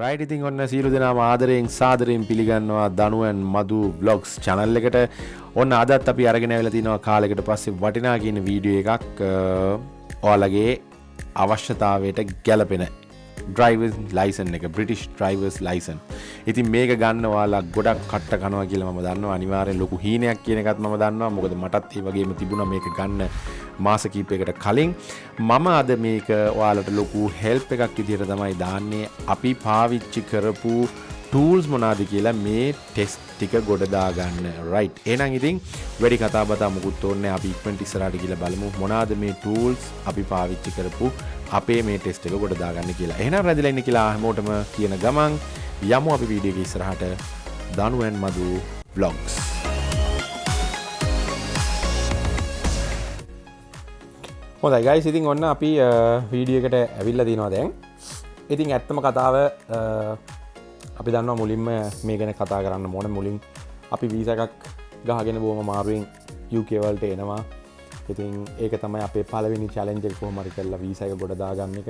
Right, ඉතින් ඔන්න සියලු දෙනාම ආදරයෙන් සාදරයෙන් පිළිගන්නවා දනුවන් මధు ව්ලොග්ස් channel එකට. ඔන්න අදත් අපි අරගෙන ඇවිල්ලා තිනවා කාලයකට පස්සේ වටිනා කියන වීඩියෝ එකක්, ඔයාලගේ අවශ්‍යතාවයට ගැලපෙන ඩ්‍රයිවර්ස් ලයිසන් එක, බ්‍රිටිෂ් ඩ්‍රයිවර්ස් ලයිසන්. ඉතින් මේක ගන්න ඔයාලා ගොඩක් කට්ට කනවා කියලා මම දන්නවා. අනිවාර්යෙන් ලොකු හීනයක් කියන එකත් මම දන්නවා. මොකද මටත් ඒ වගේම තිබුණා මේක ගන්න මාස කිහිපයකට කලින්. මම අද මේක ඔයාලට ලොකු හෙල්ප් එකක් විදිහට තමයි දාන්නේ. අපි පාවිච්චි කරපු ටූල්ස් මොනවාද කියලා මේ ටෙස්ට් ටික ගොඩ දාගන්න. රයිට්. එහෙනම් ඉතින් වැඩි කතා බතා මුකුත් ඕනේ නැහැ. අපි ඉක්මනට ඉස්සරහට ගිහලා බලමු මොනවාද මේ ටූල්ස් අපි පාවිච්චි කරපු අපේ මේ ටෙස්ට් එක ගොඩ දාගන්න කියලා. එහෙනම් රැඳිලා ඉන්න කියලා හැමෝටම කියන ගමන් යමු අපි වීඩියෝ එක ඉස්සරහට. දනුවන් මధు ව්ලොග්ස්. හොඳයි ගයිස්, ඉතින් ඔන්න අපි වීඩියෝ එකට ඇවිල්ලා තිනවා දැන්. ඉතින් ඇත්තම කතාව අපි දන්නවා මුලින්ම මේ ගැන කතා කරන්න ඕන. මුලින් අපි වීසා එකක් ගහගෙන බොහොම අමාරුවෙන් UK වලට එනවා. ඉතින් ඒක තමයි අපේ පළවෙනි චැලෙන්ජ් එක, කොහොම හරි කරලා වීසා එක ගොඩ දාගන්න එක.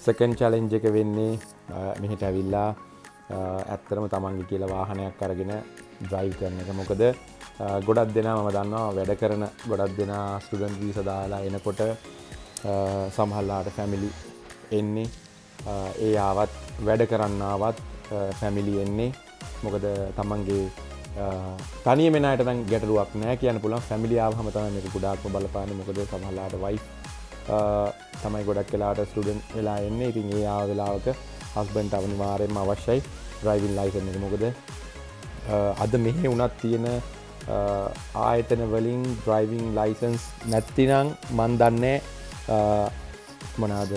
සෙකන්ඩ් චැලෙන්ජ් එක වෙන්නේ මෙහෙට ඇවිල්ලා ඇත්තටම තමන්ගේ කියලා වාහනයක් අරගෙන ඩ්‍රයිව් කරන එක. මොකද ගොඩක් දෙනා මම දන්නවා වැඩ කරන ගොඩක් දෙනා ස්ටුඩන්ට් වීසා දාලා එනකොට සමහරලාට ෆැමිලි එන්නේ. ඒ ආවත් වැඩ කරන්න ආවත් ෆැමිලි එන්නේ. මොකද තමන්ගේ තනියම එන අයට නම් ගැටලුවක් නෑ කියන්න පුළුවන්. ෆැමිලි ආවහම තමයි මේක ගොඩාක්ම බලපාන්නේ. මොකද සමහරලාට වයිෆ් තමයි ගොඩක් වෙලාවට ස්ටුඩන්ට් වෙලා එන්නේ. ඉතින් ඒ ආව වෙලාවක හස්බන්ඩ් අනිවාර්යයෙන්ම අවශ්‍යයි ඩ්‍රයිවිං ලයිසන් එක. මොකද අද මෙහෙ වුණත් තියෙන ආයතන වලින් ඩ්‍රයිවිං ලයිසන්ස් නැත්තිනම් මන් දන්නේ මොනවාද,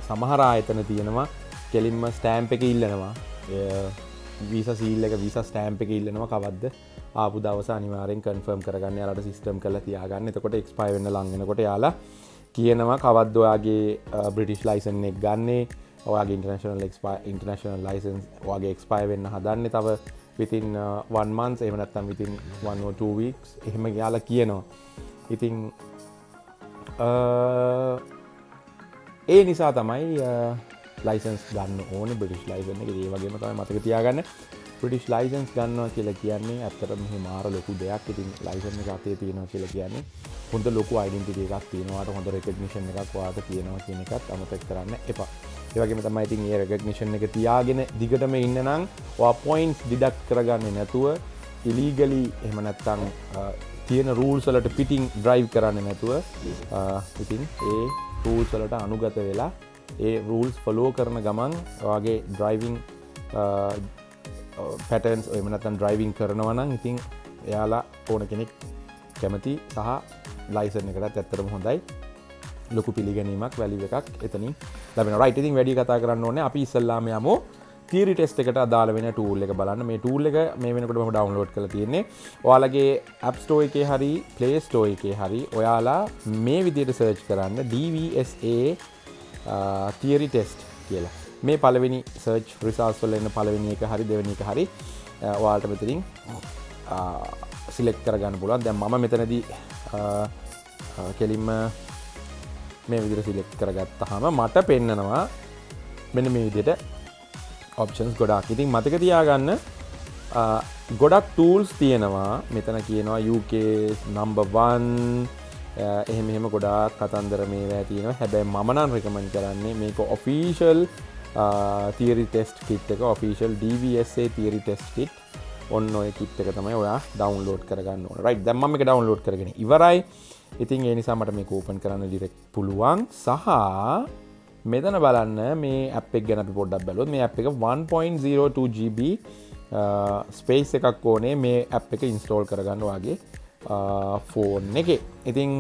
සමහර ආයතන තියෙනවා කෙලින්ම ස්ටෑම්ප් එක ඉල්ලනවා, වීසා සීල් එක, වීසා ස්ටෑම්ප් එක ඉල්ලනවා. කවද්ද ආපු දවස අනිවාර්යෙන් කන්ෆර්ම් කරගන්න, යාලට සිස්ටම් කරලා තියාගන්න. එතකොට එක්ස්පයර් වෙන්න ලං වෙනකොට යාලා කියනවා කවද්ද ඔයාගේ බ්‍රිටිෂ් ලයිසන් එක ගන්නේ, ඔයාගේ ඉන්ටර්නැෂනල් එක්ස්පයර්, ඉන්ටර්නැෂනල් ලයිසන්ස් ඔයාගේ එක්ස්පයර් වෙන්න හදන්නේ තව within 1 month, එහෙම නැත්නම් within 1 or 2 weeks එහෙම යාලා කියනවා. ඉතින් ඒ නිසා තමයි ලයිසන්ස් ගන්න ඕනේ, බ්‍රිටිෂ් ලයිසන් එක. ඒ වගේම තමයි මතක තියාගන්න, බ්‍රිටිෂ් ලයිසන්ස් ගන්නවා කියලා කියන්නේ ඇත්තටම මෙහි මාර ලොකු දෙයක්. ඉතින් ලයිසන් එක අතේ තියෙනවා කියලා කියන්නේ හොඳ ලොකු අයිඩෙන්ටිටි එකක් තියෙනවා, හොඳ රෙකග්නිෂන් එකක් ඔයාට තියෙනවා කියන එකත් අමතක කරන්න එපා. ඒ වගේම තමයි ඉතින් මේ රෙකග්නිෂන් එක තියාගෙන දිගටම ඉන්න නම් ඔයා පොයින්ට්ස් ඩිඩක්ට් කරගන්නේ නැතුව, ඉලීගලි එහෙම නැත්නම් තියෙන රූල්ස් වලට පිටින් ඩ්‍රයිව් කරන්නේ නැතුව, ඉතින් ඒ රූල්ස් වලට අනුගත වෙලා ඒ රූල්ස් ෆලෝ කරන ගමන් ඔයාගේ ඩ්‍රයිවිං පැටර්න්ස් එහෙම නැත්නම් ඩ්‍රයිවිං කරනවා නම් ඉතින් එයාලා ඕන කෙනෙක් කැමති සහ ලයිසන් එකටත් ඇත්තටම හොඳයි, ලොකු පිළිගැනීමක් වැලියු එකක් එතනින් ලැබෙනවා. රයිට්, ඉතින් වැඩි කතා කරන්න ඕනේ. අපි ඉස්සෙල්ලාම යමු තියරි ටෙස්ට් එකට අදාළ වෙන ටූල් එක බලන්න. මේ ටූල් එක මේ වෙනකොට මම ඩවුන්ලෝඩ් කරලා තියෙන්නේ. ඔයාලගේ App Store එකේ හරි Play Store එකේ හරි ඔයාලා මේ විදිහට සර්ච් කරන්න DVSA theory test කියලා. මේ පළවෙනි සර්ච් රිසල්ට්ස් වල එන පළවෙනි එක හරි දෙවෙනි එක හරි ඔයාලට මෙතනින් සිලෙක්ට් කරගන්න පුළුවන්. දැන් මම මෙතනදී කෙලින්ම මේ විදිහට සිලෙක්ට් කරගත්තාම මට පෙන්නනවා මෙන්න මේ විදිහට ඔප්ෂන්ස් ගොඩාක්. ඉතින් මතක තියාගන්න ගොඩක් ටූල්ස් තියෙනවා. මෙතන කියනවා UK number 1 එහෙම එහෙම ගොඩාක් කතන්දර මේවා තියෙනවා. හැබැයි මම නම් රෙකමන්ඩ් කරන්නේ මේක ඔෆිෂල් තියරි ටෙස්ට් කිට් එක, ඔෆිෂල් DVSA theory test කිට්. ඔන්න ඔය කිට් එක තමයි ඔයා ඩවුන්ලෝඩ් කරගන්න ඕන. රයිට්, දැන් මම මේක ඩවුන්ලෝඩ් කරගෙන ඉවරයි. ඉතින් ඒ නිසා මට මේක ඕපන් කරන්න ඩිරෙක්ට් පුළුවන්. සහ මෙතන බලන්න මේ ඇප් එක ගැන අපි පොඩ්ඩක් බැලුවොත් මේ ඇප් එක 1.02 GB space එකක් ඕනේ මේ ඇප් එක ඉන්ස්ටෝල් කරගන්න ඔයාගේ ෆෝන් එකේ. ඉතින්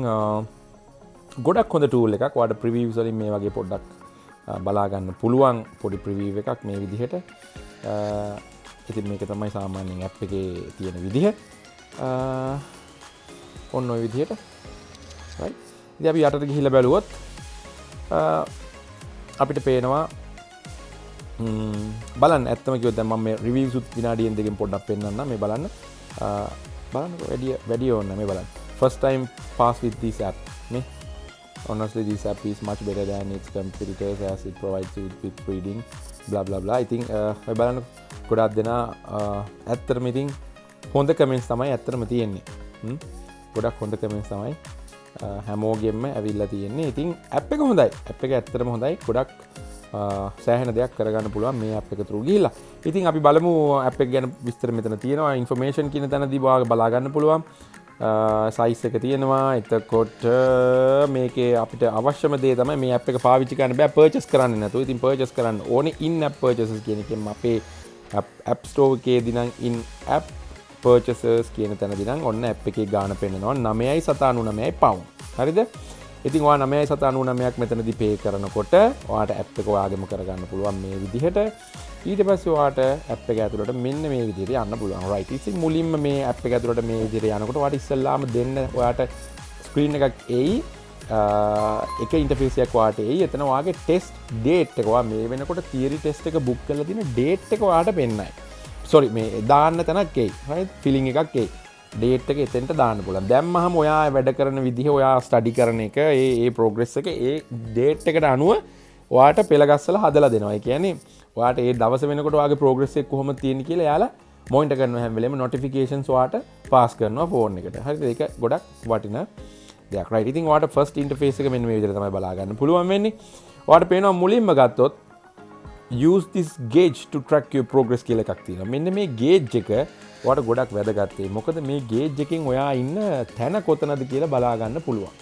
ගොඩක් හොඳ ටූල් එකක්. ඔයාලට ප්‍රිවිව්ස් වලින් මේ වගේ පොඩ්ඩක් බලා ගන්න පුළුවන් පොඩි ප්‍රිවිව් එකක් මේ විදිහට. ඉතින් මේක තමයි සාමාන්‍යයෙන් ඇප් එකේ තියෙන විදිහ. ඔන්න ඔය විදිහට. රයිට්. ඉතින් අපි යටට ගිහිල්ලා බැලුවොත් අපිට පේනවා බලන්න ඇත්තම කිව්වොත් දැන් මම මේ රිවිව්ස් උත් විනාඩියෙන් දෙකෙන් පොඩ්ඩක් පෙන්නන්නම්. මේ බලන්න, බලන්නකෝ වැඩි වැඩි ඕන මේ බලන්න, "First time pass with this app" මේ. "Honestly, this app is much better than its competitors as it provides you with reading, Blah blah blah. ඉතින් ඔය බලන්න, ගොඩක් දෙනා ඇත්තටම ඉතින් හොඳ කමෙන්ට්ස් තමයි ඇත්තටම තියෙන්නේ. ගොඩක් හොඳ කමෙන්ට්ස් තමයි හැමෝගෙම ඇවිල්ලා තියෙන්නේ. ඉතින් ඇප් එක හොඳයි. ඇප් එක ඇත්තටම හොඳයි. ගොඩක් සෑහෙන දෙයක් කරගන්න පුළුවන් මේ ඇප් එක through ගිහිල්ලා. ඉතින් අපි බලමු, ඇප් එක ගැන විස්තර මෙතන තියෙනවා. ඉන්ෆර්මේෂන් කියන තැනදී ඔයාලා බලා ගන්න පුළුවන්. සයිස් එක තියෙනවා. එතකොට මේකේ අපිට අවශ්‍යම දේ තමයි මේ ඇප් එක පාවිච්චි කරන්න බෑ පර්චේස් කරන්න නැතුව. ඉතින් පර්චේස් කරන්න ඕනේ ඉන් ඇප් පර්චේසස් කියන එකෙන්. අපේ ඇප් ස්ටෝර් එකේදී නම් ඉන් ඇප් පර්චේසස් කියන තැනදී නම් ඔන්න ඇප් එකේ ගාණ පෙන්නනවා 9.99 පවුන්. හරිද? ඉතින් ඔයා 9.99ක් මෙතනදී පේ කරනකොට ඔයාට ඇප් එක ඔයාගෙම කරගන්න පුළුවන් මේ විදිහට. ඊට පස්සේ ඔයාට ඇප් එක ඇතුළට මෙන්න මේ විදිහට යන්න පුළුවන්. රයිට්. ඉතින් මුලින්ම මේ ඇප් එක ඇතුළට මේ විදිහට යනකොට ඔයාට ඉස්සෙල්ලාම දෙන්න ඔයාට ස්ක්‍රීන් එකක් එයි. එක ඉන්ටර්ෆේස් එකක් ඔයාට එයි. එතන ඔයාගේ ටෙස්ට් ඩේට් එක, ඔයා මේ වෙනකොට තියරි ටෙස්ට් එක බුක් කරලා තියෙන ඩේට් එක ඔයාට පෙන්නයි. සෝරි, මේ දාන්න තැනක් එයි. රයිට්, ෆිලිං එකක් එයි. ඩේට් එක එතෙන්ට දාන්න පුළුවන්. දැම්මහම ඔයා වැඩ කරන විදිහ, ඔයා ස්ටඩි කරන එක, ඒ ඒ ප්‍රෝග්‍රස් එක ඒ ඩේට් එකට අනුව ඔයාට පෙළ ගස්සලා හදලා දෙනවා. ඒ කියන්නේ ඔයාට ඒ දවස වෙනකොට ඔයාගේ ප්‍රෝග්‍රස් එක කොහොමද තියෙන්නේ කියලා එයාලා මොනිටර් කරනවා. හැම වෙලේම නොටිෆිකේෂන්ස් ඔයාට පාස් කරනවා ෆෝන් එකට. හරිද? ඒක ගොඩක් වටින දෙයක්. රයිට්. ඉතින් ඔයාට ෆස්ට් ඉන්ටර්ෆේස් එක මෙන්න මේ විදිහට තමයි බලා ගන්න පුළුවන් වෙන්නේ. ඔයාට පේනවා මුලින්ම ගත්තොත් "Use this gauge to track your progress" කියලා එකක් තියෙනවා. මෙන්න මේ ගේජ් එක ඔයාට ගොඩක් වැදගත් වෙයි. මොකද මේ ගේජ් එකෙන් ඔයා ඉන්න තැන කොතනද කියලා බලා ගන්න පුළුවන්.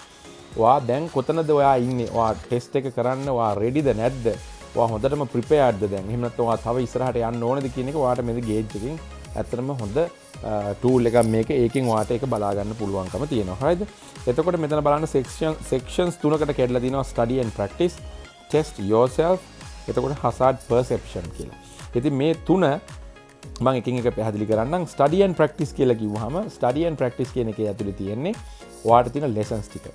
ඔයා දැන් කොතනද ඔයා ඉන්නේ? ඔයා ටෙස්ට් එක කරන්න ඔයා රෙඩිද නැද්ද? ඔයා හොඳටම ප්‍රිපෙයාර්ඩ්ද දැන්? එහෙම නැත්නම් ඔයා තව ඉස්සරහට යන්න ඕනද කියන එක ඔයාට මේ ගේජ් එකෙන් ඇත්තටම හොඳ ටූල් එකක් මේක. ඒකෙන් ඔයාට ඒක බලා ගන්න පුළුවන්කම තියෙනවා. හරිද? එතකොට මෙතන බලන්න, සෙක්ෂන්ස් තුනකට කැඩලා තිනවා. Study and practice, test yourself, එතකොට hazard perception කියලා. ඉතින් මේ තුන මම එකින් එක පැහැදිලි කරන්නම්. Study and practice කියලා කිව්වහම, study and practice කියන එකේ ඇතුලේ තියෙන්නේ ඔයාට තියෙන lessons ටික.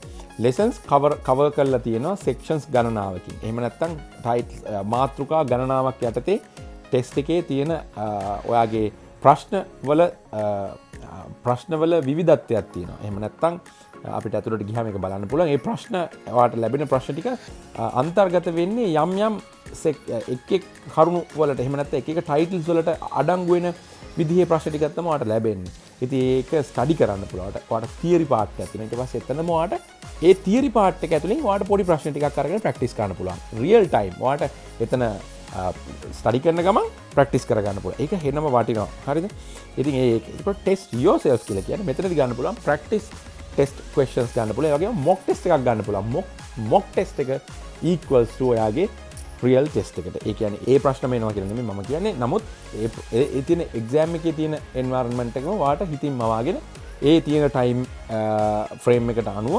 Lessons cover cover කරලා තියෙනවා sections ගණනාවකින්. එහෙම නැත්නම් ටයිටල් මාතෘකා ගණනාවක් යටතේ ටෙස්ට් එකේ තියෙන ඔයාගේ ප්‍රශ්නවල විවිධත්වයක් තියෙනවා. එහෙම නැත්නම් අපිට ඇතුළට ගියාම ඒක බලන්න පුළුවන්. ඒ ප්‍රශ්න, ඔයාට ලැබෙන ප්‍රශ්න ටික අන්තර්ගත වෙන්නේ යම් යම් එක් එක් කරුණු වලට, එහෙම නැත්නම් එක එක ටයිටල්ස් වලට අඩංගු වෙන විදිහේ ප්‍රශ්න ටිකක් තමයි ඔයාට ලැබෙන්නේ. ඉතින් ඒක ස්ටඩි කරන්න පුළුවන්. ඔයාට තියරි පාර්ට් එකක් තියෙනවා. ඊට පස්සේ එතනම ඔයාට ඒ තියරි පාර්ට් එක ඇතුලෙන් ඔයාට පොඩි ප්‍රශ්න ටිකක් අරගෙන ප්‍රැක්ටිස් කරන්න පුළුවන්. රියල් ටයිම් ඔයාට එතන ස්ටඩි කරන ගමන් ප්‍රැක්ටිස් කරගන්න පුළුවන්. ඒක හෙනම වටිනවා. හරිද? ඉතින් ඒක ඒකට ටෙස්ට් යෝසෙල්ෆ් කියලා කියන්නේ මෙතනදි ගන්න පුළුවන් ප්‍රැක්ටිස් ටෙස්ට් ක්වෙස්චන්ස් ගන්න පුළුවන්. ඒ වගේම මොක් ටෙස්ට් එකක් ගන්න පුළුවන්. මොක් මොක් ටෙස්ට් එක equals to ඔයාගේ රියල් ටෙස්ට් එකට. ඒ කියන්නේ ඒ ප්‍රශ්නම එනවා කියලා නෙමෙයි මම කියන්නේ. නමුත් ඒ ඒ තියෙන එක්සෑම් එකේ තියෙන එන්වයරන්මන්ට් එකම ඔයාට හිතින් මවාගෙන ඒ තියෙන ටයිම් ෆ්‍රේම් එකට අනුව,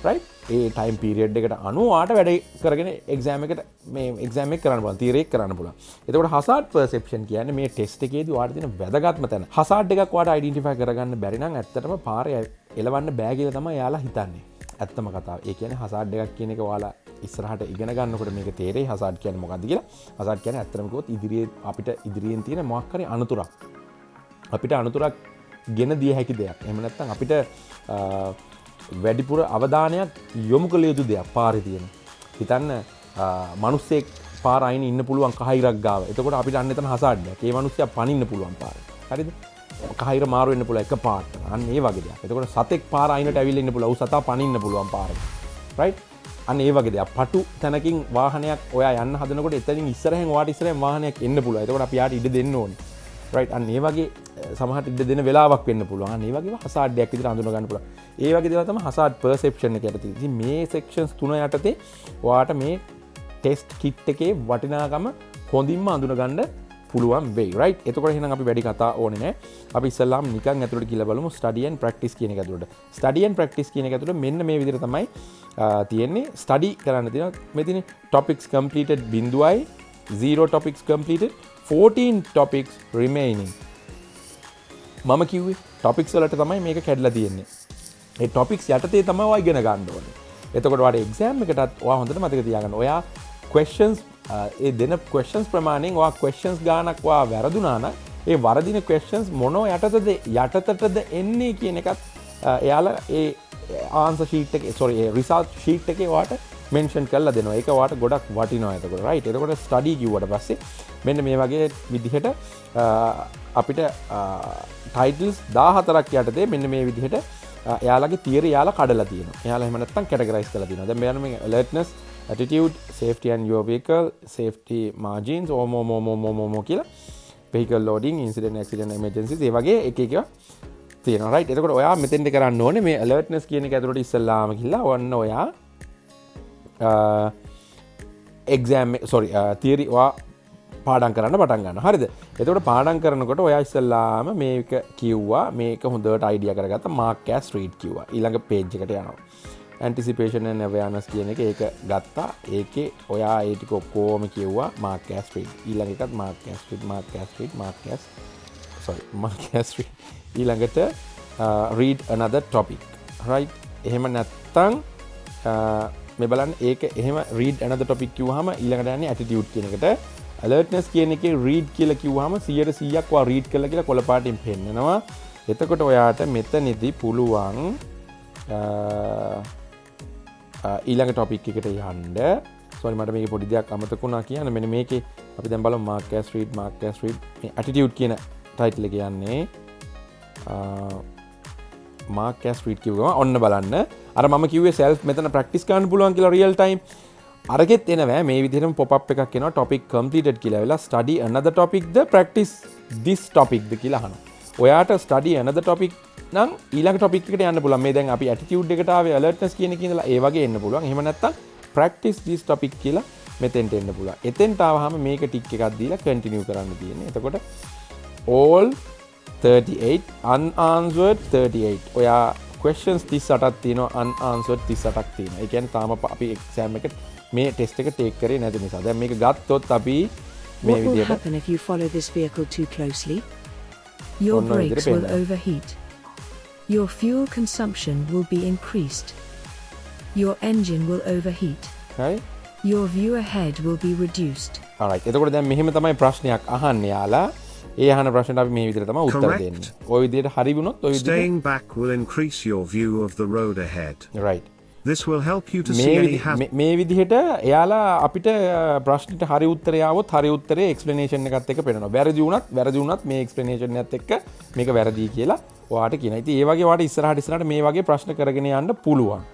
රයිට්, ඒ ටයිම් පීරියඩ් එකට අනුව ඔයාට වැඩ කරගෙන එක්සෑම් එකට මේ එක්සෑම් එක කරන්න පුළුවන්, තියරි එක කරන්න පුළුවන්. එතකොට හසාඩ් පර්සෙප්ෂන් කියන්නේ මේ ටෙස්ට් එකේදී ඔයාට තියෙන වැදගත්ම තැන. හසාඩ් එකක් ඔයාට අයිඩෙන්ටිෆයි කරගන්න බැරි නම් ඇත්තටම පාරේ එලවන්න බෑ කියලා තමයි එයාලා හිතන්නේ. ඇත්තම කතාව. ඒ කියන්නේ හසාඩ් එකක් කියන එක ඔයාලා ඉස්සරහට ඉගෙන ගන්නකොට මේක තේරෙයි හසාඩ් කියන්නේ මොකක්ද කියලා. හසාඩ් කියන්නේ ඇත්තටම කිව්වොත් ඉදිරියේ අපිට ඉදිරියෙන් තියෙන මොකක් හරි අනතුරක්. අපිට අනතුරක් ගෙන දිය හැකි දෙයක්. එහෙම නැත්නම් අපිට වැඩිපුර අවධානයක් යොමු කළ යුතු දෙයක් පාරේ තියෙන. හිතන්න, මිනිස්සෙක් පාර අයින ඉන්න පුළුවන් කහිරක් ගාව. එතකොට අපිට අන්න එතන හසාඩ් එකක්. ඒ මිනිස්සයා පනින්න පුළුවන් පාරේ. හරිද? කහිර මාරු වෙන්න පුළුවන් එක පාට. අන්න ඒ වගේ දෙයක්. එතකොට සතෙක් පාර අයිනට ඇවිල්ලා ඉන්න පුළුවන්. ඌ සතා පනින්න පුළුවන් පාරේ. රයිට්? අන්න ඒ වගේ දෙයක්. පටු තැනකින් වාහනයක් ඔයා යන්න හදනකොට එතනින් ඉස්සරහෙන් ඔයාට ඉස්සරහෙන් වාහනයක් එන්න පුළුවන්. එතකොට අපි යාට ඉඩ දෙන්න ඕනේ. රයිට්? අන්න ඒ වගේ සමහරට ඉඩ දෙන වෙලාවක් වෙන්න පුළුවන්. අන්න ඒ වගේ හසාඩ් එකක් විදිහට අඳුන ගන්න පුළුවන්. ඒ වගේ දේවල් තමයි හසාඩ් පර්සෙප්ෂන් එක යටතේ. ඉතින් මේ සෙක්ෂන්ස් තුන යටතේ ඔයාට මේ ටෙස්ට් කිට් එකේ වටිනාකම හොඳින්ම අඳුන ගන්න පුළුවන් වෙයි. රයිට්? එතකොට එහෙනම් අපි වැඩි කතා ඕනේ නෑ. අපි ඉස්සෙල්ලාම නිකන් ඇතුළට ගිහලා බලමු ස්ටඩි ඇන්ඩ් ප්‍රැක්ටිස් කියන එක ඇතුළට. ස්ටඩි ඇන්ඩ් ප්‍රැක්ටිස් කියන එක ඇතුළට මෙන්න මේ විදිහට තමයි තියෙන්නේ. ස්ටඩි කරන්න තියෙනවා. මේ තියෙන්නේ topics completed බිඳුවයි, 0 topics completed, 14 topics remaining. මම කිව්වේ ටොපික්ස් වලට තමයි මේක කැඩලා තියෙන්නේ. ඒ ටොපික්ස් යටතේ තමයි ඔයා ඉගෙන ගන්න ඕනේ. එතකොට ඔයාට එක්සෑම් එකටත් ඔයා හොඳට මතක තියාගන්න. ඔයා questions ඒ දෙන questions ප්‍රමාණයෙන් ඔයා questions ගානක් ඔයා වැරදුනා නම් ඒ වරදින questions මොන යටතටද එන්නේ කියන එකත් එයාලා ඒ ආන්සර් ෂීට් එකේ, සෝරි, ඒ රිසල්ට් ෂීට් එකේ ඔයාට මෙන්ෂන් කරලා දෙනවා. ඒක ඔයාට ගොඩක් වටිනවා එතකොට. රයිට්. එතකොට ස්ටඩි කිව්වට පස්සේ මෙන්න මේ වගේ විදිහට අපිට ටයිටල්ස් 14ක් යටතේ මෙන්න මේ විදිහට එයාලගේ තියරි එයාලා කඩලා තියෙනවා. එයාලා එහෙම නැත්නම් කැටගරයිස් කරලා තියෙනවා. දැන් මෙයාලා මේ alertness, attitude, safety and your vehicle, safety margins, ඕමෝ මෝ මෝ මෝ මෝ කියලා, vehicle loading, incident, accident, emergencies, ඒ වගේ එක එක ඒවා තියෙනවා. රයිට්. එතකොට ඔයා මෙතෙන්ට කරන්න ඕනේ මේ alertness කියන එක ඇතුළට ඉස්සෙල්ලාම ගිහිල්ලා ඔන්න ඔයා එක්සෑම්, සොරි, තියරි ඔයා පාඩම් කරන්න පටන් ගන්න. හරිද? එතකොට පාඩම් කරනකොට ඔයා ඉස්සෙල්ලාම මේක කිව්වා, මේක හොඳට අයිඩියා කරගත්තා, මාක් ඇස් රීඩ් කිව්වා. ඊළඟ පේජ් එකට යනවා. ඇන්ටිසිපේෂන් ඇන්ඩ් අවයර්නස් කියන එක ඒක ගත්තා. ඒකේ ඔයා ඒ ටික ඔක්කොම කිව්වා, මාක් ඇස් රීඩ්. ඊළඟ එකත් mark as read, mark as read, mark as, sorry, mark as read. ඊළඟට read another topic. Right? එහෙම නැත්තම් මේ බලන්න, ඒක එහෙම read another topic කිව්වහම ඊළඟට යන්නේ attitude කියන එකට. Alertness කියන එකේ read කියලා කිව්වහම 100%ක් ඔයා read කළා කියලා කොළ පාටින් පෙන්නනවා. එතකොට ඔයාට මෙතනදී පුළුවන් ඊළඟ ටොපික් එකට යන්න. සෝරි, මට මේකේ පොඩි දෙයක් අමතක වුණා කියන්න. මෙන්න මේකේ අපි දැන් බලමු mark as read, mark as read, මේ attitude කියන ටයිටල් එක යන්නේ. මාක් ඇස් රීඩ් කිව්වම ඔන්න බලන්න, අර මම කිව්වේ සෙල්ෆ් මෙතන ප්‍රැක්ටිස් කරන්න පුළුවන් කියලා රියල් ටයිම්. අරගෙත් එනවා මේ විදිහටම පොප් අප් එකක් එනවා, ටොපික් කම්ප්ලීටඩ් කියලා වෙලා ස්ටඩි another topic ද ප්‍රැක්ටිස් this topic ද කියලා අහනවා. ඔයාට ස්ටඩි another topic නම් ඊළඟ ටොපික් එකට යන්න පුළුවන්. මේ දැන් අපි ඇටිටියුඩ් එකට ආවේ අලර්ට්නස් කියන එකේ ඉඳලා, ඒ වගේ එන්න පුළුවන්. එහෙම නැත්නම් ප්‍රැක්ටිස් this topic කියලා මෙතෙන්ට එන්න පුළුවන්. එතෙන්ට ආවහම මේක ටික් එකක් දීලා කන්ටිනියු කරන්න තියෙන්නේ. එතකොට all 38 unanswered 38, ඔයා questions 38ක් තියෙනවා, unanswered 38ක් තියෙනවා. ඒ කියන්නේ තාම අපි එක්සෑම් එක මේ ටෙස්ට් එක ටේක් කරේ නැති නිසා. දැන් මේක ගත්තොත් අපි මේ What will විදිහට happen if you follow this vehicle too closely? Your ඔන්න ඔය විදිහට brakes will පෙන්නනවා. overheat. Your fuel consumption will be increased. Your engine will overheat. හරි. Your view ahead will be reduced. Alright. එතකොට දැන් මෙහෙම තමයි ප්‍රශ්නයක් අහන්නේ යාලා. ඒ අහන ප්‍රශ්නට අපි මේ විදිහට තමයි උත්තර Correct. දෙන්නේ. ඔය විදිහට හරි වුණොත් ඔය විදිහට Staying back will increase your view of the road ahead. Right. This will help you to see මේ any hazards. මේ විදිහට එයාලා අපිට ප්‍රශ්නෙට හරි උත්තරය ආවොත් හරි උත්තරේ එක්ස්ප්ලනේෂන් එකත් එක්ක පෙන්නනවා. වැරදි වුණත් මේ එක්ස්ප්ලනේෂන් එකත් එක්ක මේක වැරදි කියලා ඔයාට කියනවා. ඉතින් ඒ වගේ ඔයාට ඉස්සරහට ඉස්සරහට මේ වගේ ප්‍රශ්න කරගෙන යන්න පුළුවන්.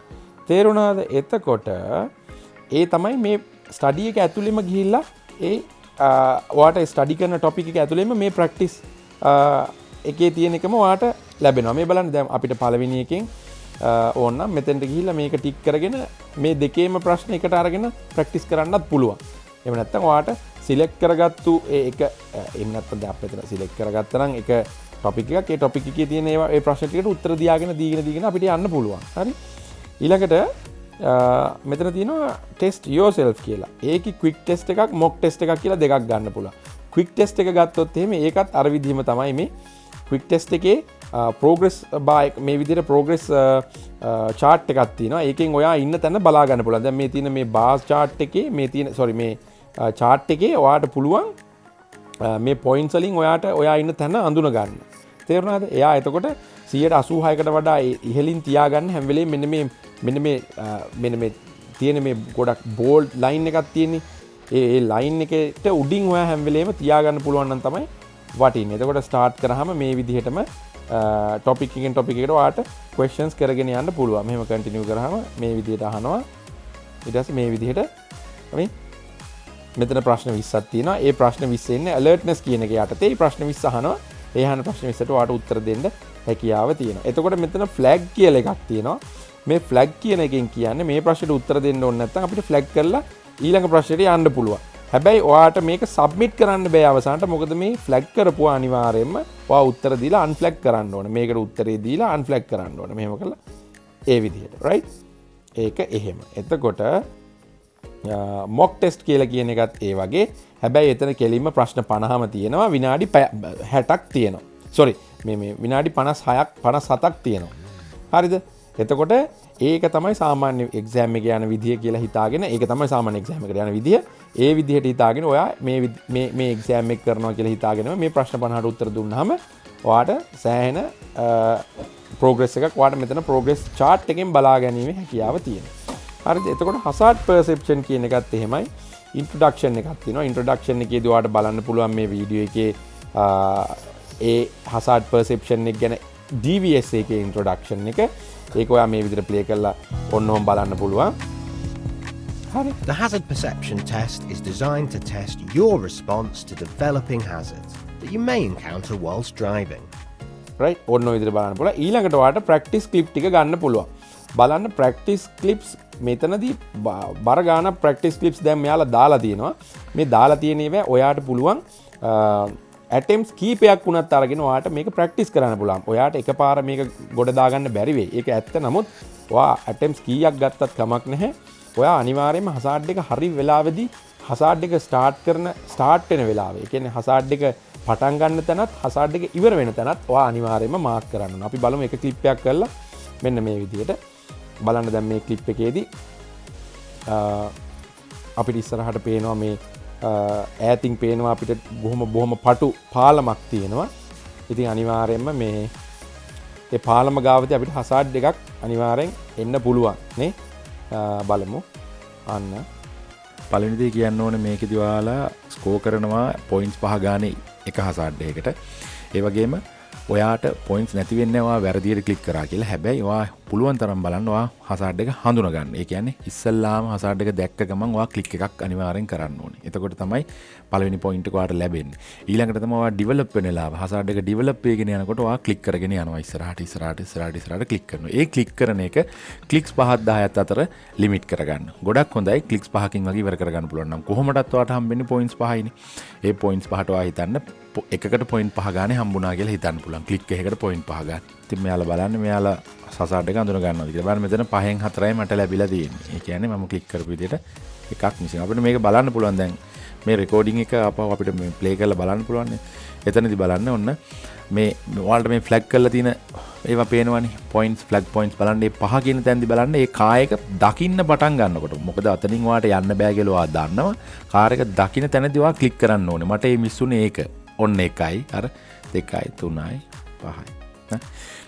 තේරුණාද? එතකොට ඒ තමයි මේ ස්ටඩි එක ඇතුළෙම ගිහිල්ලා ඒ ඔයාට ස්ටඩි කරන ටොපික් එක ඇතුළෙම මේ ප්‍රැක්ටිස් එකේ තියෙන එකම ඔයාට ලැබෙනවා. මේ බලන්න, දැන් අපිට පළවෙනි එකෙන් ඕනනම් මෙතෙන්ට ගිහිල්ලා මේක ටික් කරගෙන මේ දෙකේම ප්‍රශ්න එකට අරගෙන ප්‍රැක්ටිස් කරන්නත් පුළුවන්. එහෙම නැත්නම් ඔයාට සිලෙක්ට් කරගත්තු ඒ එක එහෙම නැත්නම් දැන් අපි මෙතන සිලෙක්ට් කරගත්තා නම් එක ටොපික් එකක්, ඒ ටොපික් එකේ තියෙන ඒවා ඒ ප්‍රශ්න ටිකට උත්තර දියාගෙන දීගෙන දීගෙන අපිට යන්න පුළුවන්. හරි. ඊළඟට මෙතන තියෙනවා ටෙස්ට් යෝසෙල්ෆ් කියලා. ඒකේ ක්වික් ටෙස්ට් එකක්, මොක් ටෙස්ට් එකක් කියලා දෙකක් ගන්න පුළුවන්. ක්වික් ටෙස්ට් එක ගත්තොත් එහෙම ඒකත් අර විදිහම තමයි. මේ ක්වික් ටෙස්ට් එකේ ප්‍රෝග්‍රස් බාර් එක මේ විදිහට ප්‍රෝග්‍රස් චාට් එකක් තියෙනවා. ඒකෙන් ඔයා ඉන්න තැන බලා ගන්න පුළුවන්. දැන් මේ තියෙන මේ බාර් චාට් එකේ මේ තියෙන, සෝරි, මේ චාට් එකේ ඔයාට පුළුවන් මේ පොයින්ට්ස් වලින් ඔයාට ඔයා ඉන්න තැන අඳුන ගන්න. තේරුණාද? එයා එතකොට 86කට වඩා ඉහළින් තියාගන්න හැම වෙලේම මෙන්න මේ තියෙන මේ ගොඩක් බෝල්ඩ් ලයින් එකක් තියෙන්නේ. ඒ ඒ ලයින් එකට උඩින් ඔයා හැම වෙලේම තියාගන්න පුළුවන් නම් තමයි වටින්නේ. එතකොට ස්ටාර්ට් කරාම මේ විදිහටම ටොපික් එකෙන් ටොපික් එකට ඔයාට ක්වෙස්චන්ස් කරගෙන යන්න පුළුවන්. මෙහෙම කන්ටිනියු කරාම මේ විදිහට අහනවා. ඊට පස්සේ මේ විදිහට මේ මෙතන ප්‍රශ්න 20ක් තියෙනවා. ඒ ප්‍රශ්න 20 එන්නේ ඇලර්ට්නස් කියන එක යටතේ. ඒ ප්‍රශ්න 20 අහනවා. ඒ අහන ප්‍රශ්න 20ට ඔයාට උත්තර දෙන්න හැකියාව තියෙනවා. එතකොට මෙතන ෆ්ලැග් කියලා එකක් තියෙනවා. මේ ෆ්ලැග් කියන එකෙන් කියන්නේ මේ ප්‍රශ්නෙට උත්තර දෙන්න ඕනේ නැත්නම් අපිට ෆ්ලැග් කරලා ඊළඟ ප්‍රශ්නෙට යන්න පුළුවන්. හැබැයි ඔයාට මේක සබ්මිට් කරන්න බෑ අවසානට. මොකද මේ ෆ්ලැග් කරපුවා අනිවාර්යයෙන්ම ඔයා උත්තර දීලා අන්ෆ්ලැග් කරන්න ඕනේ. මේකට උත්තරේ දීලා අන්ෆ්ලැග් කරන්න ඕනේ. මෙහෙම කරලා ඒ විදිහට. රයිට්? ඒක එහෙම. එතකොට මොක් ටෙස්ට් කියලා කියන එකත් ඒ වගේ. හැබැයි එතන කෙලින්ම ප්‍රශ්න 50ම තියෙනවා, විනාඩි 60ක් තියෙනවා. සෝරි, මේ මේ විනාඩි 56ක් 57ක් තියෙනවා. හරිද? එතකොට ඒක තමයි සාමාන්‍ය එක්සෑම් එක යන විදිය කියලා හිතාගෙන, ඒක තමයි සාමාන්‍ය එක්සෑම් එකට යන විදිය. ඒ විදිහට හිතාගෙන ඔයා මේ මේ මේ එක්සෑම් එක කරනවා කියලා හිතාගෙනම මේ ප්‍රශ්න 50ට උත්තර දුන්නාම ඔයාට සෑහෙන ප්‍රෝග්‍රස් එකක් ඔයාට මෙතන ප්‍රෝග්‍රස් චාට් එකෙන් බලා ගැනීමේ හැකියාව තියෙනවා. හරිද? එතකොට හසාඩ් පර්සෙප්ෂන් කියන එකත් එහෙමයි. ඉන්ට්‍රොඩක්ෂන් එකක් තියෙනවා. ඉන්ට්‍රොඩක්ෂන් එකේදී ඔයාලට බලන්න පුළුවන් මේ වීඩියෝ එකේ ඒ හසාඩ් පර්සෙප්ෂන් එක ගැන DVSA එකේ ඉන්ට්‍රොඩක්ෂන් එක. ඒක ඔයා මේ විදිහට ප්ලේ කරලා ඔන්න ඔහොම බලන්න පුළුවන්. හරි. The hazard perception test is designed to test your response to developing hazards that you may encounter whilst driving. Right, ඔන්න ඔය විදිහට බලන්න පුළුවන්. ඊළඟට ඔයාලට ප්‍රැක්ටිස් ක්ලිප් ටික ගන්න පුළුවන්. බලන්න, ප්‍රැක්ටිස් ක්ලිප්ස් මෙතනදී බර ගානක් ප්‍රැක්ටිස් ක්ලිප්ස් දැන් මෙයාලා දාලා තියෙනවා. මේ දාලා තියෙන ඒවා ඔයාට පුළුවන් ඇටෙම්ස් කීපයක් වුණත් අරගෙන ඔයාට මේක ප්‍රැක්ටිස් කරන්න පුළුවන්. ඔයාට එකපාර මේක ගොඩ දාගන්න බැරි වෙයි. ඒක ඇත්ත. නමුත් ඔයා ඇටෙම්ස් කීයක් ගත්තත් කමක් නැහැ. ඔයා අනිවාර්යයෙන්ම හසාඩ් එක හරි වෙලාවෙදී හසාඩ් එක ස්ටාර්ට් කරන, ස්ටාර්ට් වෙන වෙලාවේ. ඒ කියන්නේ හසාඩ් එක පටන් ගන්න තැනත් හසාඩ් එක ඉවර වෙන තැනත් ඔයා අනිවාර්යයෙන්ම මාක් කරන්න ඕන. අපි බලමු එක ක්ලිප් එකක් කරලා. මෙන්න මේ විදිහට බලන්න. දැන් මේ ක්ලිප් එකේදී අපිට ඉස්සරහට පේනවා, මේ ඈතින් පේනවා අපිට බොහොම බොහොම පටු පාලමක් තියෙනවා. ඉතින් අනිවාර්යයෙන්ම මේ ඒ පාලම ගාවදී අපිට හසාඩ් එකක් අනිවාර්යෙන් එන්න පුළුවන් නේ. බලමු අන්න. පළවෙනි දේ කියන්න ඕනේ, මේකෙදි ඔයාලා ස්කෝර් කරනවා පොයින්ට්ස් 5 ගානේ එක හසාඩ් එකකට. ඒ වගේම ඔයාට පොයින්ට්ස් නැති වෙන්නේ ඔයා වැරදියට ක්ලික් කරා කියලා. හැබැයි ඔයා පුළුවන් තරම් බලන්න ඔයා හසාඩ් එක හඳුනා ගන්න. ඒ කියන්නේ ඉස්සල්ලාම හසාඩ් එක දැක්ක ගමන් ඔයා ක්ලික් එකක් අනිවාර්යෙන් කරන්න ඕනේ. එතකොට තමයි පළවෙනි පොයින්ට් එක ඔයාට ලැබෙන්නේ. ඊළඟට තමයි ඔයා ඩිවෙලොප් වෙන වෙලාව. හසාඩ් එක ඩිවෙලොප් වෙගෙන යනකොට ඔයා ක්ලික් කරගෙන යනවා ඉස්සරහට, ඉස්සරහට, ඉස්සරහට, ඉස්සරහට ක්ලික් කරනවා. ඒ ක්ලික් කරන එක ක්ලික්ස් 5ක් 10ක් අතර ලිමිට් කරගන්න. ගොඩක් හොඳයි ක්ලික්ස් 5කින් වගේ ඉවර කරගන්න පුළුවන් නම්. කොහොමදත් ඔයාට හම්බෙන්නේ පොයින්ට්ස් 5යිනේ. ඒ පොයින්ට්ස් 5ට ඔයා හිතන්න එකකට පොයින්ට් 5 ගානේ හම්බුණා කියලා හිතන්න පුළුවන්. ක්ලික් එකකට පොයින්ට් 5 ගන්න. ඉතින් මෙයාලා බලන්න මෙයාලා හසාඩ් එක අඳුන ගන්නවද කියලා. බලන්න, මෙතන පහෙන් හතරයි මට ලැබිලා තියෙන්නේ. ඒ කියන්නේ මම ක්ලික් කරපු විදිහට එකක් මිසින්. අපිට මේක බලන්න පුළුවන් දැන් මේ රෙකෝඩින් එක ආපහු අපිට මේ ප්ලේ කරලා බලන්න පුළුවන් නේ. එතනදි බලන්න, ඔන්න මේ ඔයාලට මේ ෆ්ලැග් කරලා තියෙන ඒවා පේනවනේ. Points, flag points. බලන්න, මේ පහ කියන තැනදි බලන්න, ඒ කාර් එක දකින්න පටන් ගන්නකොට. මොකද අතනින් ඔයාට යන්න බෑ කියලා ඔයා දන්නවා. කාර් එක දකින්න තැනදි ඔයා ක්ලික් කරන්න ඕනේ. මට ඒ මිස් වුනේ ඒක. ඔන්න එකයි, අර දෙකයි, තුනයි, පහයි. ඈ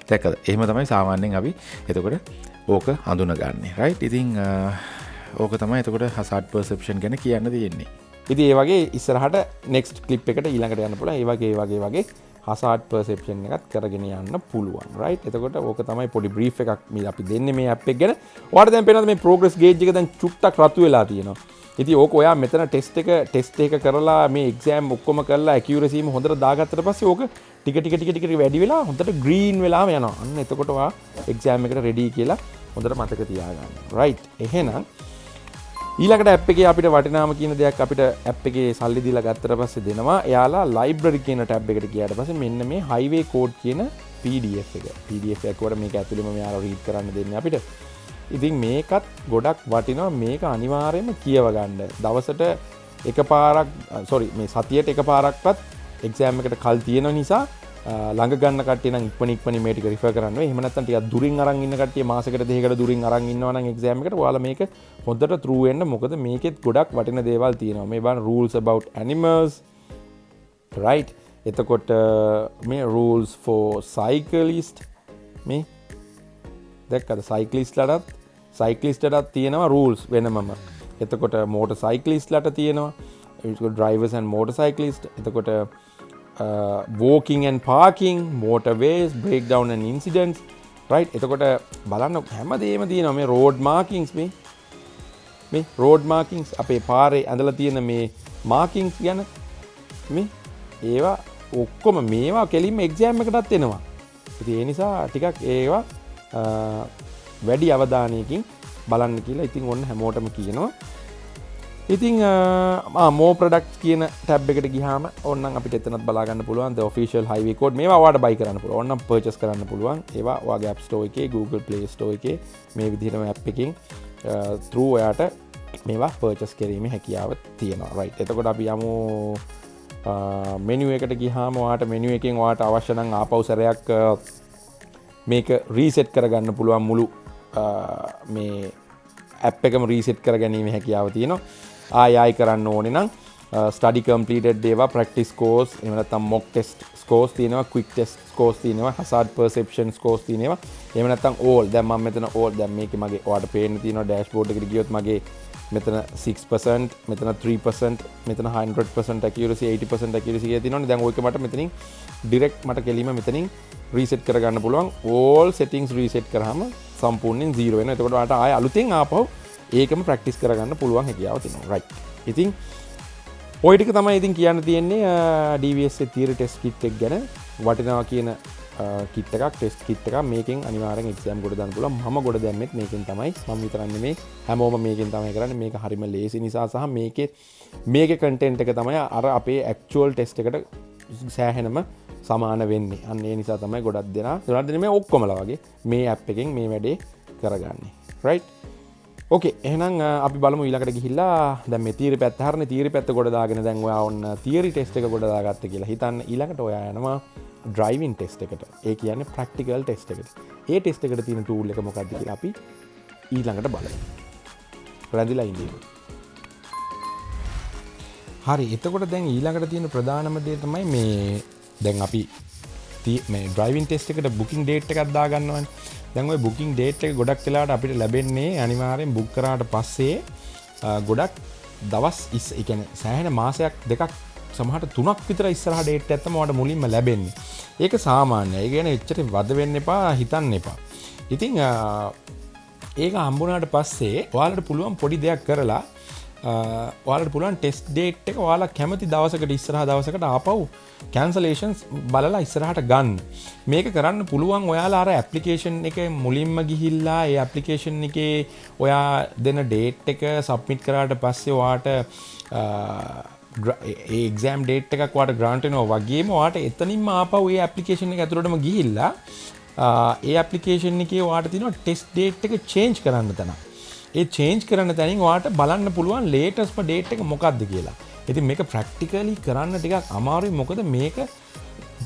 දැක්කද? එහෙම තමයි සාමාන්‍යයෙන් අපි එතකොට ඕක හඳුනගන්නේ. රයිට්, ඉතින් ඕක තමයි එතකොට හසාඩ් පර්සෙප්ෂන් ගැන කියන්න තියෙන්නේ. ඉතින් ඒ වගේ ඉස්සරහට නෙක්ස්ට් ක්ලිප් එකට ඊළඟට යන්න පුළුවන්. ඒ වගේ ඒ වගේ වගේ හසාඩ් පර්සෙප්ෂන් එකත් කරගෙන යන්න පුළුවන්. රයිට්, එතකොට ඕක තමයි පොඩි බ්‍රීෆ් එකක් මේ අපි දෙන්නේ මේ ඇප් එක ගැන. ඔයාලට දැන් පේනවද මේ ප්‍රෝග්‍රස් ගේජ් එක දැන් චුට්ටක් රතු වෙලා තියෙනවා. ඉතින් ඕක ඔයා මෙතන ටෙස්ට් එක කරලා, මේ එක්සෑම් ඔක්කොම කරලා, ඇකියුරසිම හොඳට දාගත්තට පස්සේ ඕක ටික ටික ටික ටික වැඩි වෙලා හොඳට ග්‍රීන් වෙලාම යනවා. අන්න එතකොට ඔයා එක්සෑම් එකට රෙඩි කියලා හොඳට මතක තියාගන්න. රයිට්, එහෙනම් ඊළඟට ඇප් එකේ අපිට වටිනාම කියන දෙයක් අපිට ඇප් එකේ සල්ලි දීලා ගත්තට පස්සේ දෙනවා. එයාලා ලයිබ්‍රරි කියන ටැබ් එකට ගියාට පස්සේ මෙන්න මේ හයිවේ කෝඩ් කියන PDF එක. PDF එකක් වර මේක ඇතුළෙම මෙයාලා රීඩ් කරන්න දෙන්නේ අපිට. ඉතින් මේකත් ගොඩක් වටිනවා. මේක අනිවාර්යයෙන්ම කියව ගන්න. දවසට එකපාරක්, සෝරි, මේ සතියට එකපාරක්වත් එක්සෑම් එකට කල් තියෙන නිසා ළඟ ගන්න කට්ටිය නම් ඉක්මන ඉක්මනින් මේ ටික රිෆර් කරන්න වෙයි. එහෙම නැත්නම් ටිකක් දුරින් අරන් ඉන්න කට්ටිය, මාසෙකට දෙකකට දුරින් අරන් ඉන්නවා නම් එක්සෑම් එකට, ඔයාලා මේක හොඳට ත්‍රූ වෙන්න. මොකද මේකෙත් ගොඩක් වටින දේවල් තියෙනවා. මේ බලන්න, rules about animals, right? එතකොට මේ rules for cyclist, මේ දැක්කද? සයිකලිස්ටටත් තියෙනවා රූල්ස් වෙනමම. එතකොට මෝටර් සයිකලිස්ට්ලට තියෙනවා, drivers and motor cyclist, එතකොට walking and parking, motorways, breakdown and incidents, right? එතකොට බලන්න, හැමදේම තියෙනවා. මේ රෝඩ් මාකින්ග්ස්, මේ මේ රෝඩ් මාකින්ග්ස්, අපේ පාරේ ඇඳලා තියෙන මේ මාකින්ග්ස් ගැන, මේ ඒවා ඔක්කොම, මේවා කෙලින්ම එක්සෑම් එකටත් එනවා. ඉතින් ඒ නිසා ටිකක් ඒවා වැඩි අවධානයකින් බලන්න කියලා ඉතින් ඔන්න හැමෝටම කියනවා. ඉතින් මෝ ප්‍රොඩක්ට්ස් කියන ටැබ් එකට ගියාම ඕනනම් අපිට එතනත් බලා ගන්න පුළුවන් the official highway code. මේවා ඔයාලට බයි කරන්න පුළුවන්. ඕනනම් පර්චේස් කරන්න පුළුවන්. ඒවා ඔයාගේ App Store එකේ, Google Play Store එකේ මේ විදිහටම ඇප් එකකින් through ඔයාට මේවා පර්චේස් කිරීමේ හැකියාව තියෙනවා. රයිට්, එතකොට අපි යමු මෙනු එකට. ගියාම ඔයාට මෙනු එකෙන් ඔයාට අවශ්‍ය නම් ආපහු සැරයක් මේක රීසෙට් කරගන්න පුළුවන්. මුළු මේ ඇප් එකම රීසෙට් කර ගැනීමේ හැකියාව තියෙනවා. ආය ආයි කරන්න ඕනේ නම් ස්ටඩි කම්ප්ලීටඩ් ඒවා, ප්‍රැක්ටිස් කෝස්, එහෙම නැත්නම් මොක් ටෙස්ට්. ස්කෝර්ස් තියෙනවා, ක්වික් ටෙස්ට් ස්කෝර්ස් තියෙනවා, හසාඩ් පර්සෙප්ෂන් ස්කෝර්ස් තියෙනවා. එහෙම නැත්නම් ඕල්. දැන් මම මෙතන ඕල්, දැන් මේකේ මගේ ඔයාලට පේන්න තියෙනවා ඩෑෂ්බෝඩ් එකට ගියොත් මගේ මෙතන 6%, මෙතන 3%, මෙතන 100% accuracy, 80% accuracy කියලා තියෙනවනේ. දැන් ඔයක මට මෙතනින් ඩිරෙක්ට් මට කෙලින්ම මෙතනින් රීසෙට් කරගන්න පුළුවන්. ඕල් සෙටින්ග්ස් රීසෙට් කරාම සම්පූර්ණයෙන් 0 වෙනවා. එතකොට ඔයාලට ආයෙ අලුතෙන් ආපහු ඒකම ප්‍රැක්ටිස් කරගන්න පුළුවන් හැකියාව තියෙනවා. රයිට්. ඉතින් ඔය ටික තමයි ඉතින් කියන්න තියෙන්නේ DVSA theory test kit එක ගැන. වටිනවා කියන කිට් එකක්, ටෙස්ට් කිට් එකක්. මේකෙන් අනිවාර්යෙන් එක්සෑම් ගොඩ දාන්න පුළුවන්. මම ගොඩ දැම්මෙත් මේකෙන් තමයි. මම විතරක් නෙමෙයි, හැමෝම මේකෙන් තමයි කරන්නේ. මේක හරිම ලේසි නිසා සහ මේකේ කන්ටෙන්ට් එක තමයි අර අපේ ඇක්චුවල් ටෙස්ට් එකට සෑහෙනම සමාන වෙන්නේ. අන්න ඒ නිසා තමයි ගොඩක් දෙනා, ගොඩක් දෙනා නෙමෙයි ඔක්කොමලා වගේ මේ ඇප් එකෙන් මේ වැඩේ කරගන්නේ. රයිට්. ඕකේ, එහෙනම් අපි බලමු ඊළඟට ගිහිල්ලා දැන් මේ තියරි පැත්ත හරිනේ. තියරි පැත්ත ගොඩ දාගෙන දැන් ඔයා ඔන්න තියරි ටෙස්ට් එක ගොඩ දාගත්ත කියලා හිතන්න. ඊළඟට ඔයා යනවා ඩ්‍රයිවිං ටෙස්ට් එකට. ඒ කියන්නේ ප්‍රැක්ටිකල් ටෙස්ට් එකට. ඒ ටෙස්ට් එකට තියෙන ටූල් එක මොකක්ද කියලා අපි ඊළඟට බලමු. රැඳිලා ඉන්න. හරි, එතකොට දැන් ඊළඟට තියෙන ප්‍රධානම දේ තමයි මේ දැන් අපි මේ ඩ්‍රයිවිං ටෙස්ට් එකට බුකින් ඩේට් එකක් දාගන්නවනේ. දැන් ඔය බුකින් ඩේට් එක ගොඩක් වෙලාවට අපිට ලැබෙන්නේ අනිවාර්යෙන් බුක් කරාට පස්සේ ගොඩක් දවස් ඒ කියන්නේ සෑහෙන මාසයක් දෙකක් සමහරට තුනක් විතර ඉස්සරහ ඩේට් එකක් තමයි ඔයාලට මුලින්ම ලැබෙන්නේ. ඒක සාමාන්‍යයි. ඒ කියන්නේ එච්චර වද වෙන්න එපා, හිතන්න එපා. ඉතින් ඒක හම්බුනාට පස්සේ ඔයාලට පුළුවන් පොඩි දෙයක් කරලා ඔයාලට පුළුවන් ටෙස්ට් ඩේට් එක ඔයාලා කැමති දවසකට ඉස්සරහ දවසකට ආපහු කැන්සලේෂන්ස් බලලා ඉස්සරහට ගන්න. මේක කරන්න පුළුවන් ඔයාලා අර ඇප්ලිකේෂන් එකේ මුලින්ම ගිහිල්ලා ඒ ඇප්ලිකේෂන් එකේ ඔයා දෙන ඩේට් එක සබ්මිට් කරාට පස්සේ ඔයාට ඒ එක්සෑම් ඩේට් එකක් ඔයාට ග්‍රාන්ට් වෙනවා වගේම ඔයාට එතනින්ම ආපහු ඒ ඇප්ලිකේෂන් එක ඇතුළටම ගිහිල්ලා ඒ ඇප්ලිකේෂන් එකේ ඔයාට තියෙනවා ටෙස්ට් ඩේට් එක චේන්ජ් කරන්න තැනක්. ඒ චේන්ජ් කරන තැනින් ඔයාට බලන්න පුළුවන් ලේටස්ට්ම ඩේට් එක මොකක්ද කියලා. ඉතින් මේක ප්‍රැක්ටිකලි කරන්න ටිකක් අමාරුයි. මොකද මේක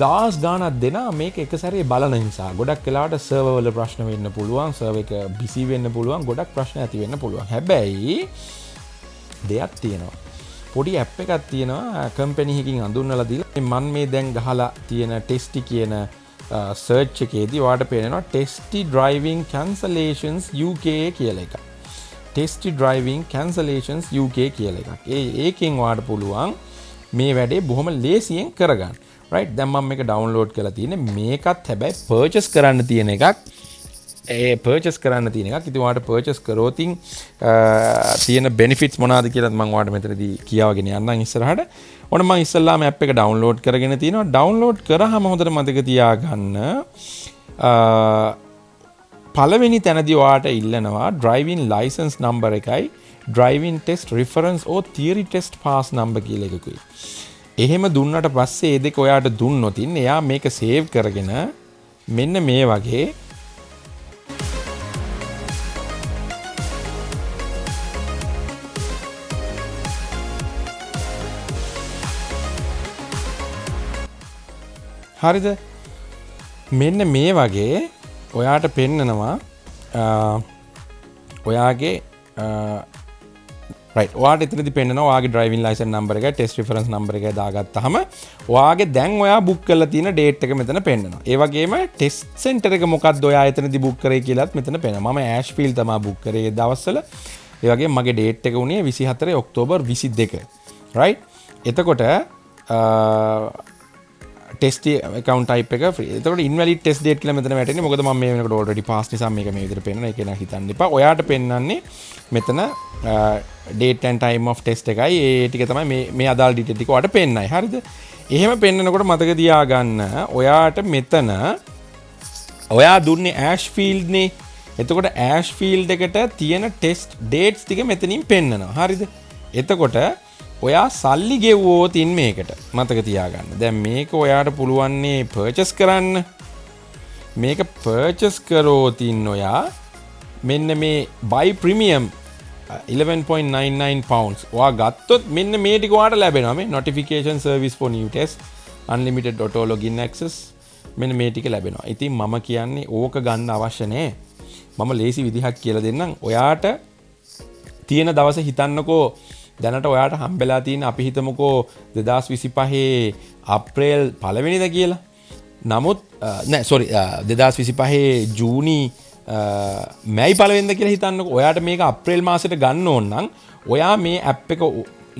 දහස් ගාණක් දෙනා මේක එක සැරේ බලන නිසා ගොඩක් වෙලාවට සර්වර් වල ප්‍රශ්න වෙන්න පුළුවන්, සර්වර් එක බිසි වෙන්න පුළුවන්, ගොඩක් ප්‍රශ්න ඇති වෙන්න පුළුවන්. හැබැයි දෙයක් තියෙනවා. පොඩි ඇප් එකක් තියෙනවා කම්පැනි එකකින් අඳුන්වලා දීලා. මේ මන් මේ දැන් ගහලා තියෙන ටෙස්ටි කියන සර්ච් එකේදී ඔයාලට පේනවා ටෙස්ටි ඩ්‍රයිවිං කැන්සලේෂන්ස් UK කියලා එකක්. ටෙස්ටි ඩ්‍රයිවිං කැන්සලේෂන්ස් UK කියලා එකක්. ඒකෙන් ඔයාලට පුළුවන් මේ වැඩේ බොහොම ලේසියෙන් කරගන්න. රයිට්, දැන් මම මේක ඩවුන්ලෝඩ් කරලා තියෙන්නේ. මේකත් හැබැයි පර්චේස් කරන්න තියෙන එකක්. ඒ පර්චේස් කරන්න තියෙන එකක්. ඉතින් ඔයාලට පර්චේස් කරෝතින් තියෙන බෙනිෆිට්ස් මොනවාද කියලාත් මම ඔයාලට මෙතනදී කියාවගෙන යන්නම් ඉස්සරහට. ඔන්න මම ඉස්සෙල්ලාම ඇප් එක ඩවුන්ලෝඩ් කරගෙන තියෙනවා. ඩවුන්ලෝඩ් කරාම හොඳට මතක තියාගන්න පළවෙනි තැනදී ඔයාට ඉල්ලනවා ඩ්‍රයිවිං ලයිසන්ස් නම්බර් එකයි driving test reference or theory test pass number කියලා එකකුයි. එහෙම දුන්නට පස්සේ ඒ දෙක ඔයාට දුන්නොත් එයා මේක සේව් කරගෙන මෙන්න මේ වගේ හරිද? මෙන්න මේ වගේ ඔයාට පෙන්නනවා, ඔයාගේ රයිට්, ඔයාට එතනදී පෙන්නනවා ඔයාගේ ඩ්‍රයිවිං ලයිසන් නම්බර් එකයි ටෙස්ට් රිෆරන්ස් නම්බර් එකයි දාගත්තාම ඔයාගේ දැන් ඔයා බුක් කරලා තියෙන ඩේට් එක මෙතන පෙන්නනවා. ඒ වගේම ටෙස්ට් සෙන්ටර් එක මොකක්ද ඔයා එතනදී බුක් කරේ කියලාත් මෙතන පෙන්නනවා. මම ඇෂ්ෆීල්ඩ් තමා බුක් කරේ ඒ දවස්වල. ඒ වගේම මගේ ඩේට් එක වුණේ 24 ඔක්තෝබර් 22. රයිට්, එතකොට ටෙස්ට් ඇකවුන්ට් ටයිප් එක ෆ්‍රී. එතකොට ඉන්වැලිඩ් ටෙස්ට් ඩේට් කියලා මෙතන වැටෙන්නේ. මොකද මම මේ වෙනකොට ඔල්රෙඩි පාස් නිසා මේක මේ විදිහට පෙන්නනවා. ඒක නෑ හිතන්න එපා. ඔයාට පෙන්නන්නේ මෙතන date and time of test එකයි. ඒ ටික තමයි මේ අදාළ ඩීටේල් ටික ඔයාට පෙන්නයි. හරිද? එහෙම පෙන්නනකොට මතක තියාගන්න ඔයාට මෙතන ඔයා දුන්නේ ඇෂ්ෆීල්ඩ් නේ. එතකොට ඇෂ්ෆීල්ඩ් එකට තියෙන ටෙස්ට් ඩේට්ස් ටික මෙතනින් පෙන්නනවා. හරිද? එතකොට ඔයා සල්ලි ගෙව්වෝත් ඉන් මේකට මතක තියාගන්න. දැන් මේක ඔයාට පුළුවන්නේ පර්චේස් කරන්න. මේක පර්චේස් කරෝත් ඉන් ඔයා මෙන්න මේ buy premium 11.99 pounds ඔයා ගත්තොත් මෙන්න මේ ටික ඔයාට ලැබෙනවා. මේ notification service for new test, unlimited auto login access මෙන්න මේ ටික ලැබෙනවා. ඉතින් මම කියන්නේ ඕක ගන්න අවශ්‍ය නෑ. මම ලේසි විදිහක් කියලා දෙන්නම්. ඔයාට තියෙන දවස හිතන්නකෝ දැනට ඔයාට හම්බෙලා තියෙන අපි හිතමුකෝ 2025 අප්‍රේල් පළවෙනිද කියලා. නමුත් නෑ සෝරි 2025 ජූනි මැයි පළවෙනිද කියලා හිතන්නකෝ. ඔයාට මේක අප්‍රේල් මාසෙට ගන්න ඕන නම් ඔයා මේ ඇප් එක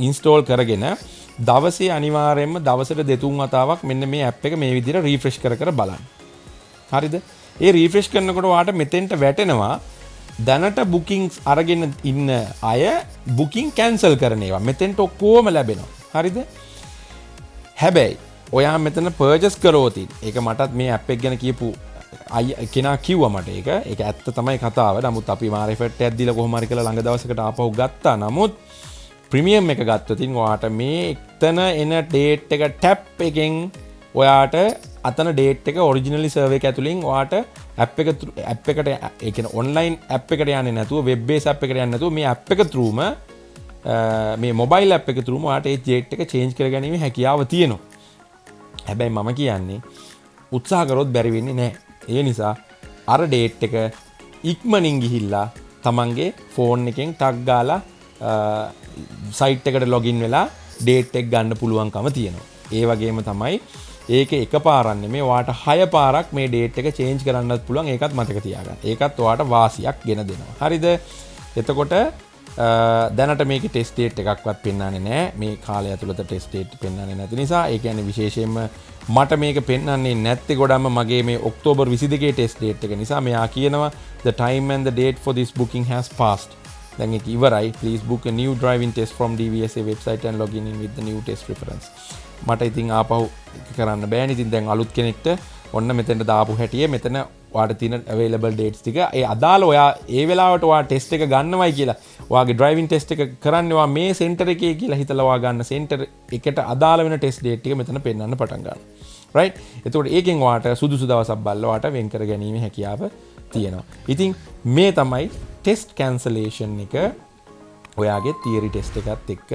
ඉන්ස්ටෝල් කරගෙන දවසේ අනිවාර්යයෙන්ම දවසට දෙතුන් වතාවක් මෙන්න මේ ඇප් එක මේ විදිහට රීෆ්‍රෙෂ් කර කර බලන්න. හරිද? ඒ රීෆ්‍රෙෂ් කරනකොට ඔයාට මෙතෙන්ට වැටෙනවා දැනට බුකින්ග්ස් අරගෙන ඉන්න අය බුකින් කැන්සල් කරන ඒවා මෙතෙන්ට ඔක්කොම ලැබෙනවා. හරිද? හැබැයි ඔයා මෙතන පර්චේස් කරෝත් ඒක මටත් මේ ඇප් එක ගැන කියපු අය කෙනා කිව්වා මට ඒක. ඒක ඇත්ත තමයි කතාව. නමුත් අපි මාර එෆර්ට් එකක් දීලා කොහොම හරි කරලා ළඟ දවසකට ආපහු ගත්තා. නමුත් ප්‍රීමියම් එක ගත්තොත් ඉතින් ඔයාට මේ එතන එන ඩේට් එක ටැප් එකෙන් ඔයාට අතන ඩේට් එක ඔරිජිනලි සර්වර් එක ඇතුලින් ඔයාට ඇප් එක ඇප් එකට ඒ කියන්නේ ඔන්ලයින් ඇප් එකට යන්නේ නැතුව වෙබ් බේස් ඇප් එකට යන්නේ නැතුව මේ ඇප් එක ත්‍රූම මේ මොබයිල් ඇප් එක ත්‍රූම ඔයාට ඒ ඩේට් එක චේන්ජ් කරගැනීමේ හැකියාව තියෙනවා. හැබැයි මම කියන්නේ උත්සාහ කරොත් බැරි වෙන්නේ නැහැ. ඒ නිසා අර ඩේට් එක ඉක්මනින් ගිහිල්ලා තමන්ගේ ෆෝන් එකෙන් ටක් ගාලා සයිට් එකට ලොගින් වෙලා ඩේට් එක ගන්න පුළුවන්කම තියෙනවා. ඒ වගේම තමයි ඒක එකපාරක් නෙමෙයි ඔයාට 6 පාරක් මේ ඩේට් එක චේන්ජ් කරන්නත් පුළුවන්. ඒකත් මතක තියාගන්න. ඒකත් ඔයාට වාසියක් ගෙන දෙනවා. හරිද? එතකොට දැනට මේකේ ටෙස්ට් ඩේට් එකක්වත් පෙන්වන්නේ නෑ. මේ කාලය ඇතුළත ටෙස්ට් ඩේට් පෙන්වන්නේ නැති නිසා ඒ කියන්නේ විශේෂයෙන්ම මට මේක පෙන්වන්නේ නැත්තේ ගොඩක්ම මගේ මේ ඔක්තෝබර් 22 ටෙස්ට් ඩේට් එක නිසා. මෙයා කියනවා the time and the date for this booking has passed. දැන් ඒක ඉවරයි. Please book a new driving test from DVSA website and log in with the new test reference. මට ඉතින් ආපහු කරන්න බෑනේ. ඉතින් දැන් අලුත් කෙනෙක්ට ඔන්න මෙතෙන්ට දාපු හැටියේ මෙතන ඔයාට තියෙන available dates ටික ඒ අදාළ ඔයා ඒ වෙලාවට ඔයා ටෙස්ට් එක ගන්නවයි කියලා ඔයාගේ ඩ්‍රයිවිං ටෙස්ට් එක කරන්නේ ඔයා මේ සෙන්ටර් එකේ කියලා හිතලා ඔයා ගන්න සෙන්ටර් එකට අදාළ වෙන ටෙස්ට් ඩේට් ටික මෙතන පෙන්වන්න පටන් ගන්නවා. රයිට්? එතකොට ඒකෙන් ඔයාට සුදුසු දවසක් බලලා ඔයාට වෙන් කර ගැනීමේ හැකියාව තියෙනවා. ඉතින් මේ තමයි ටෙස්ට් කැන්සලේෂන් එක ඔයාගේ තියරි ටෙස්ට් එකත් එක්ක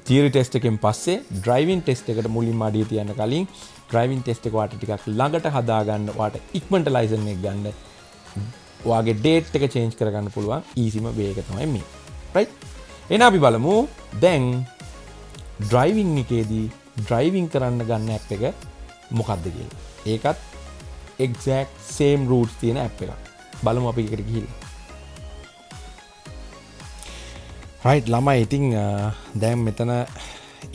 තියරි ටෙස්ට් එකෙන් පස්සේ ඩ්‍රයිවිං ටෙස්ට් එකට මුලින්ම අඩිය තියන්න කලින් ඩ්‍රයිවිං ටෙස්ට් එක ඔයාට ටිකක් ළඟට හදාගන්න ඔයාට ඉක්මනට ලයිසන් එක ගන්න ඔයාගේ ඩේට් එක චේන්ජ් කරගන්න පුළුවන් ඊසිම වේ එක තමයි මේ. රයිට්? එහෙනම් අපි බලමු දැන් ඩ්‍රයිවිං එකේදී ඩ්‍රයිවිං කරන්න ගන්න ඇප් එක මොකක්ද කියලා. ඒකත් එක්සැක්ට් සේම් රූට්ස් තියෙන ඇප් එකක්. බලමු අපි ඒකට ගිහිල්ලා. රයිට් ළමයි, ඉතින් දැන් මෙතන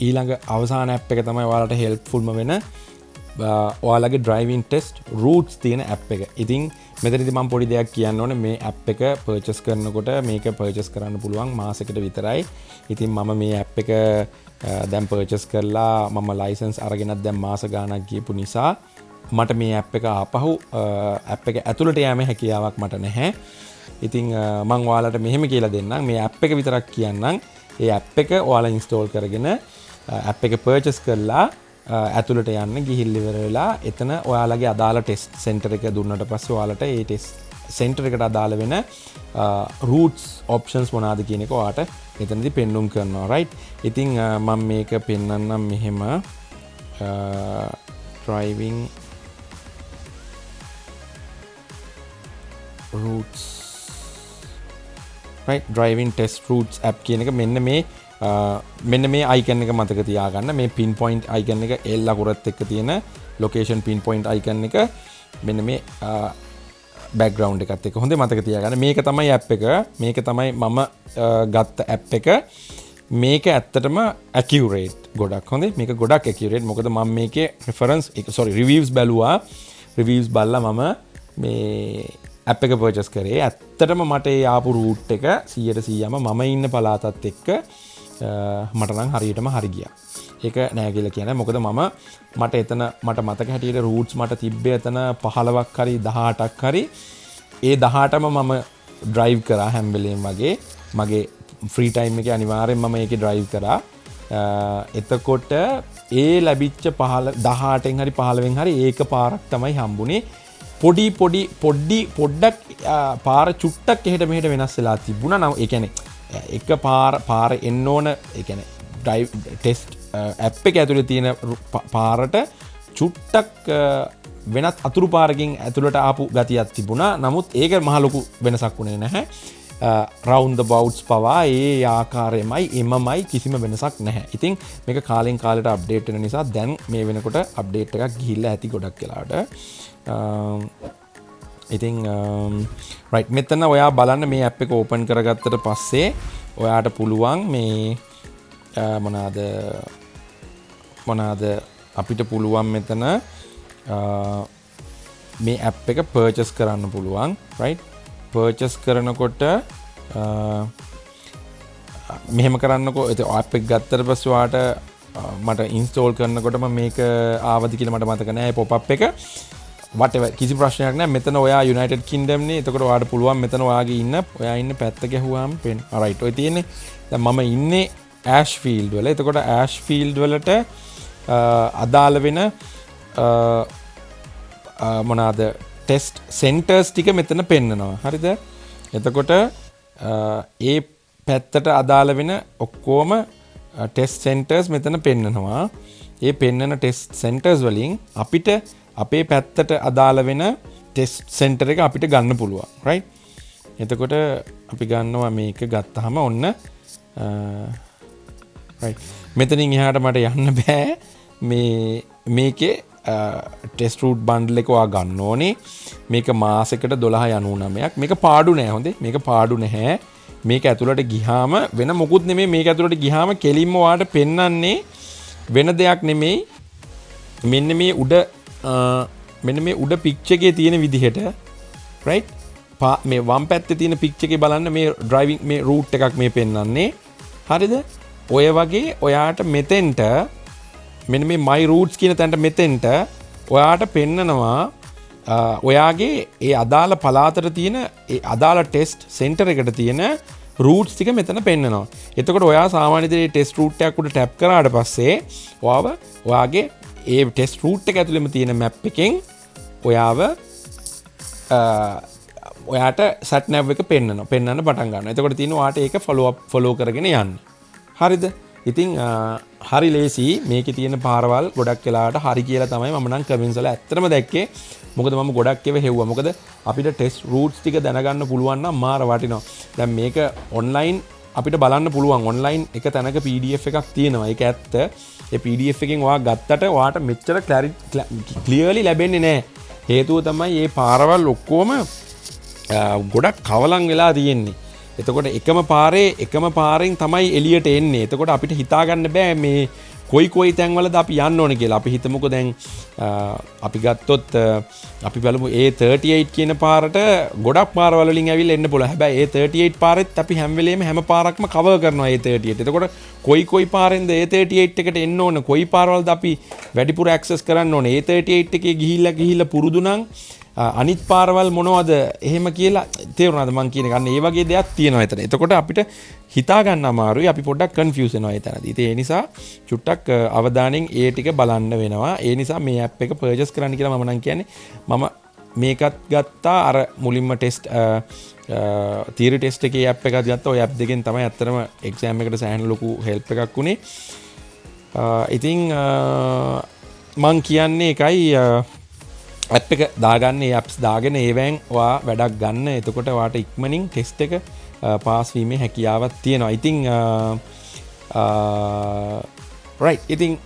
ඊළඟ අවසාන ඇප් එක තමයි ඔයාලට හෙල්ප්ෆුල්ම වෙන ඔයාලගේ ඩ්‍රයිවිං ටෙස්ට් රූට්ස් තියෙන ඇප් එක. ඉතින් මෙතනදී මම පොඩි දෙයක් කියන්න ඕනේ. මේ ඇප් එක පර්චේස් කරනකොට මේක පර්චේස් කරන්න පුළුවන් මාසෙකට විතරයි. ඉතින් මම මේ ඇප් එක දැන් පර්චේස් කරලා මම ලයිසන්ස් අරගෙනත් දැන් මාස ගාණක් ගියපු නිසා මට මේ ඇප් එක ආපහු ඇප් එක ඇතුළට යෑමේ හැකියාවක් මට නැහැ. ඉතින් මං ඔයාලට මෙහෙම කියලා දෙන්නම්. මේ ඇප් එක විතරක් කියන්නම්. ඒ ඇප් එක ඔයාලා ඉන්ස්ටෝල් කරගෙන ඇප් එක පර්චේස් කරලා ඇතුළට යන්න ගිහිල්ලා ඉවර වෙලා එතන ඔයාලගේ අදාළ ටෙස්ට් සෙන්ටර් එක දුන්නට පස්සේ ඔයාලට ඒ ටෙස්ට් සෙන්ටර් එකට අදාළ වෙන රූට්ස් ඔප්ෂන්ස් මොනවාද කියන එක ඔයාට එතනදී පෙන්නුම් කරනවා. රයිට්? ඉතින් මම මේක පෙන්වන්නම් මෙහෙම driving routes right driving test routes app කියන එක මෙන්න මේ icon එක මතක තියාගන්න. මේ pin point icon එක L අකුරත් එක්ක තියෙන location pin point icon එක මෙන්න මේ background එකත් එක්ක හොඳේ මතක තියාගන්න. මේක තමයි app එක. මේක තමයි මම ගත්ත app එක. මේක ඇත්තටම accurate ගොඩක් හොඳේ. මේක ගොඩක් accurate. මොකද මම මේකේ reference එක, sorry, reviews බැලුවා. reviews බලලා මම මේ ඇප් එක පර්චේස් කරේ. ඇත්තටම මට ඒ ආපු රූට් එක සීයට සීයම මම ඉන්න පළාතත් එක්ක මට නම් හරියටම හරි ගියා. ඒක නෑ කියලා කියන්නේ. මොකද මට එතන මට මතක හැටියට රූට්ස් මට තිබ්බේ එතන 15ක් හරි 18ක් හරි. ඒ 18ම මම ඩ්‍රයිව් කරා හැම වෙලේම වගේ. මගේ ෆ්‍රී ටයිම් එකේ අනිවාර්යෙන් මම ඒකේ ඩ්‍රයිව් කරා. එතකොට ඒ ලැබිච්ච 18න් හරි 15න් හරි ඒක පාරක් තමයි හම්බුනේ. පොඩි පොඩි පොඩි පොඩ්ඩක් පාර චුට්ටක් එහෙට මෙහෙට වෙනස් වෙලා තිබුණා. නම් ඒ කියන්නේ එක පාර එන්න ඕන, ඒ කියන්නේ ඩ්‍රයිව් ටෙස්ට් ඇප් එක ඇතුලේ තියෙන පාරට චුට්ටක් වෙනත් අතුරු පාරකින් ඇතුළට ආපු ගතියක් තිබුණා. නමුත් ඒක මහ ලොකු වෙනසක් වුණේ නැහැ. රවුන්ඩ් අබවුට්ස් පවා ඒ ආකාරයමයි, එමමයි, කිසිම වෙනසක් නැහැ. ඉතින් මේක කාලෙන් කාලෙට අප්ඩේට් වෙන නිසා දැන් මේ වෙනකොට අප්ඩේට් එකක් ගිහිල්ලා ඇති ගොඩක් වෙලාවට. ඉතින් රයිට්, මෙතන ඔයා බලන්න, මේ ඇප් එක ඕපන් කරගත්තට පස්සේ ඔයාට පුළුවන් මේ මොනාද මොනාද අපිට පුළුවන් මෙතන මේ ඇප් එක පර්චස් කරන්න පුළුවන්. රයිට්, පර්චස් කරනකොට මෙහෙම කරන්නකෝ. ඉතින් ඇප් එක ගත්තට පස්සේ ඔයාට මට ඉන්ස්ටෝල් කරනකොටම මේක ආවද කියලා මට මතක නෑ පොප් අප් එක. Whatever, කිසි ප්‍රශ්නයක් නෑ. මෙතන ඔයා යුනයිටඩ් කින්ග්ඩම් නේ. එතකොට ඔයාට පුළුවන් මෙතන ඔයාගේ ඉන්න ඔයා ඉන්න පැත්ත ගැහුවාම පේන. රයිට්, ඔය තියෙන්නේ දැන් මම ඉන්නේ ඇෂ්ෆීල්ඩ් වල. එතකොට ඇෂ්ෆීල්ඩ් වලට අදාළ වෙන මොනාද ටෙස්ට් සෙන්ටර්ස් ටික මෙතන පෙන්නනවා. හරිද? එතකොට ඒ පැත්තට අදාළ වෙන ඔක්කොම ටෙස්ට් සෙන්ටර්ස් මෙතන පෙන්නනවා. ඒ පෙන්නන ටෙස්ට් සෙන්ටර්ස් වලින් අපිට අපේ පැත්තට අදාළ වෙන ටෙස්ට් සෙන්ටර් එක අපිට ගන්න පුළුවන්. රයිට්, එතකොට අපි ගන්නවා. මේක ගත්තාම ඔන්න රයිට්, මෙතනින් එහාට මට යන්න බෑ. මේ මේකේ ටෙස්ට් රූට් බන්ඩල් එක ඔයා ගන්න ඕනේ. මේක මාසෙකට 12.99ක්. මේක පාඩු නෑ. හොඳේ, මේක පාඩු නැහැ. මේක ඇතුළට ගිහාම වෙන මොකුත් නෙමෙයි, මේක ඇතුළට ගිහාම කෙලින්ම ඔයාට පෙන්වන්නේ වෙන දෙයක් නෙමෙයි, මෙන්න මේ උඩ පික්චර් එකේ තියෙන විදිහට. රයිට්, මේ වම් පැත්තේ තියෙන පික්චර් එකේ බලන්න, මේ ඩ්‍රයිවිං මේ රූට් එකක් මේ පෙන්වන්නේ. හරිද? ඔය වගේ ඔයාට මෙතෙන්ට මෙන්න මේ my routes කියන තැනට මෙතෙන්ට ඔයාට පෙන්නනවා ඔයාගේ ඒ අදාළ පළාතට තියෙන ඒ අදාළ ටෙස්ට් සෙන්ටර් එකට තියෙන රූට්ස් ටික මෙතන පෙන්නනවා. එතකොට ඔයා සාමාන්‍ය විදිහට ටෙස්ට් රූට් එකක් උඩ ටැප් කරාට පස්සේ ඔයාව ඔයාගේ ඒ ටෙස්ට් රූට් එක ඇතුළෙම තියෙන මැප් එකෙන් ඔයාව ඔයාට සැට් නැව් එක පෙන්නනවා. පෙන්වන්න පටන් ගන්නවා. එතකොට තියෙනවා ඔයාට ඒක ෆලෝ අප් ෆලෝ කරගෙන යන්න. හරිද? ඉතින් හරි ලේසි. මේකේ තියෙන පාරවල් ගොඩක් වෙලාවට හරි කියලා තමයි මම නම් කමෙන්ට්ස් වල ඇත්තටම දැක්කේ. මොකද මම ගොඩක් ඒවා හෙව්වා. මොකද අපිට ටෙස්ට් රූට්ස් ටික දැනගන්න පුළුවන් නම් මාර වටිනවා. දැන් මේක ඔන්ලයින් අපිට බලන්න පුළුවන්. ඔන්ලයින් එක තැනක PDF එකක් තියෙනවා. ඒක ඇත්ත. ඒ PDF එකෙන් ඔයා ගත්තට ඔයාට මෙච්චර ක්ලියර්ලි ලැබෙන්නේ නෑ. හේතුව තමයි මේ පාරවල් ඔක්කොම ගොඩක් කවලම් වෙලා තියෙන්නේ. එතකොට එකම පාරේ එකම පාරෙන් තමයි එළියට එන්නේ. එතකොට අපිට හිතාගන්න බෑ මේ කොයි කොයි තැන්වලද අපි යන්න ඕනේ කියලා. අපි හිතමුකෝ දැන් අපි ගත්තොත් අපි බලමු A38 කියන පාරට ගොඩක් පාරවල් වලින් ඇවිල්ලා එන්න පුළුවන්. හැබැයි A38 පාරෙත් අපි හැම වෙලේම හැම පාරක්ම කවර් කරනවා A38. එතකොට කොයි කොයි පාරෙන්ද A38 එකට එන්න ඕන, කොයි පාරවල්ද අපි වැඩිපුර ඇක්සස් කරන්න ඕන, A38 එකේ ගිහිල්ලා ගිහිල්ලා පුරුදු නම් අනිත් පාරවල් මොනවද එහෙම කියලා, තේරුණාද මං කියන එක? අන්න ඒ වගේ දෙයක් තියෙනවා එතන. එතකොට අපිට හිතා ගන්න අමාරුයි. අපි පොඩ්ඩක් කන්ෆියුස් වෙනවා ඒ තැනදී. ඉතින් ඒ නිසා චුට්ටක් අවධානයෙන් ඒ ටික බලන්න වෙනවා. ඒ නිසා මේ ඇප් එක පර්චේස් කරන්න කියලා මම නම් කියන්නේ. මම මේකත් ගත්තා, අර මුලින්ම ටෙස්ට් තියරි ටෙස්ට් එකේ ඇප් එකත් ගත්තා. ඔය ඇප් දෙකෙන් තමයි ඇත්තටම එක්සෑම් එකට සෑහෙන ලොකු හෙල්ප් එකක් වුණේ. ඉතින් මං කියන්නේ එකයි, ඇප් එක දාගන්න. ඒ ඇප්ස් දාගෙන ඒවෙන් ඔයා වැඩක් ගන්න. එතකොට ඔයාට ඉක්මනින් ටෙස්ට් එක පාස් වීමේ හැකියාවක් තියෙනවා. ඉතින් රයිට්, ඉතින්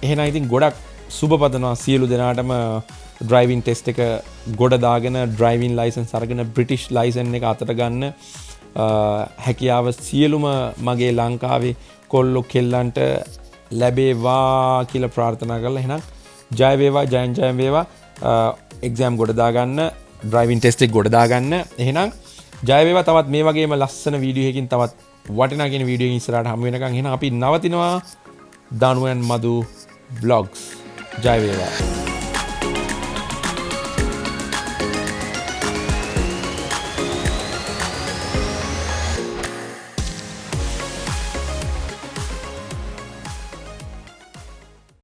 එහෙනම් ඉතින් ගොඩක් සුබ පතනවා සියලු දෙනාටම. ඩ්‍රයිවිං ටෙස්ට් එක ගොඩ දාගෙන ඩ්‍රයිවිං ලයිසන්ස් අරගෙන බ්‍රිටිෂ් ලයිසන් එක අතට ගන්න හැකියාව සියලුම මගේ ලංකාවේ කොල්ලො කෙල්ලන්ට ලැබේවා කියලා ප්‍රාර්ථනා කරලා, එහෙනම් ජය වේවා, ජයෙන් ජයම වේවා. එක්සෑම් ගොඩ දාගන්න, ඩ්‍රයිවිං ටෙස්ට් එක ගොඩ දාගන්න. එහෙනම් ජය වේවා. තවත් මේ වගේම ලස්සන වීඩියෝ එකකින්, තවත් වටිනා කියන වීඩියෝ එකකින් ඉස්සරහට හමු වෙනකන් එහෙනම් අපි නවතිනවා. දනුවන් මధు ව්ලොග්ස්. ජය වේවා.